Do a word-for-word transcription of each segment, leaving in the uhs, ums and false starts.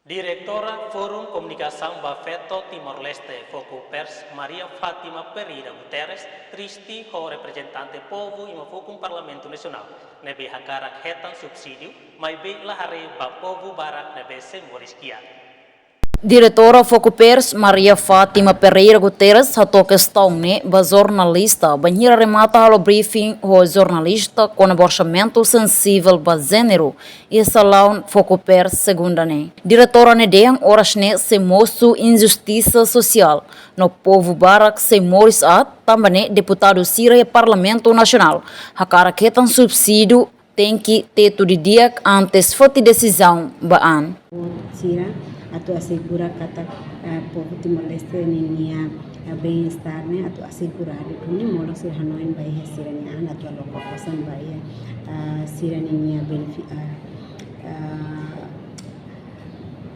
Diretora Forum Komunikasaun ba Feto Timor-Leste, Fokupers, Maria Fátima Pereira Guterres, triste ho reprezentante povu iha uma fukun Parlamentu Nasionál ne'ebé hakarak hetan subsídiu, maibé la haree ba povu barak ne'ebé sei moris kiak. Diretora Fokupers, Maria Fátima Pereira Guterres, hato'o kestaun ne'e ba jornalista bainhira remata halo briefing ho jornalista kona-ba orsamentu sensivel ba jéneru iha salaun Fokupers, segunda ne'e. Diretora ne'e dehan oras ne'e sei mosu injustisa sosiál no povu barak sei moris aat, tanba ne'e deputadu sira iha Parlamentu Nasionál hakarak hetan subsídiu tenke tetu didi'ak antes foti desizaun ba an. Sira atu asegura katak, eh, povu Timor-Leste ninia, eh, bem-estar ne'e atu aseguradu duni, molok sira hanoin ba iha sira-nia an atu aloka osan ba iha, eh, sira ninia benefi-, eh, eh,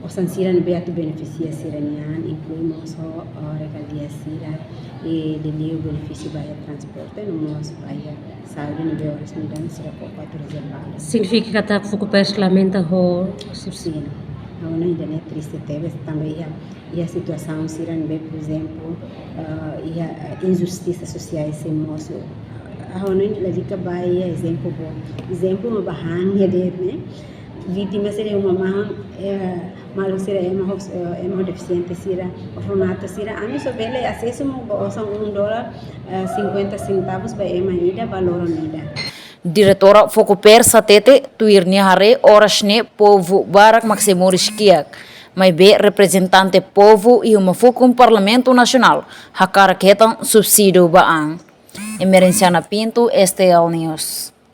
osan sira ne'ebé atu benefisia sira-nia an, inklui mós ho, eh, regalia sira, i liuliu benefísiu ba iha transporte, no mós ba iha saúde ne'ebé oras ne'e daudaun sira koko atu rezervadu. Signifika katak Fokupers lamenta ho sip- Sin. Ha'u hanoin ida-ne'e triste tebes, tanba iha, iha situasaun sira ne'ebé, por ezemplu, eh, iha, eh, injustisa sosiál sei mosu. Ha'u hanoin lalika ba iha ezemplu boot. Ezemplu mak ba han iha de'it ne'e. Vítima sira iha uma mahon, eh, maluk sira ema ho, eh, ema ho defisiente sira, orfanatu sira, ami só bele asesu mak ba osan um dólar, eh, cinquenta centavos ba ema ida, ba loron ida. Diretora Fokupers hatete, tuir nia haree oras ne'e povu barak mak sei moris kiak, maibé reprezentante povu iha uma fukun Parlamentu Nasionál hakarak hetan subsídiu ba an. Emerenciana Pinto, S T L News.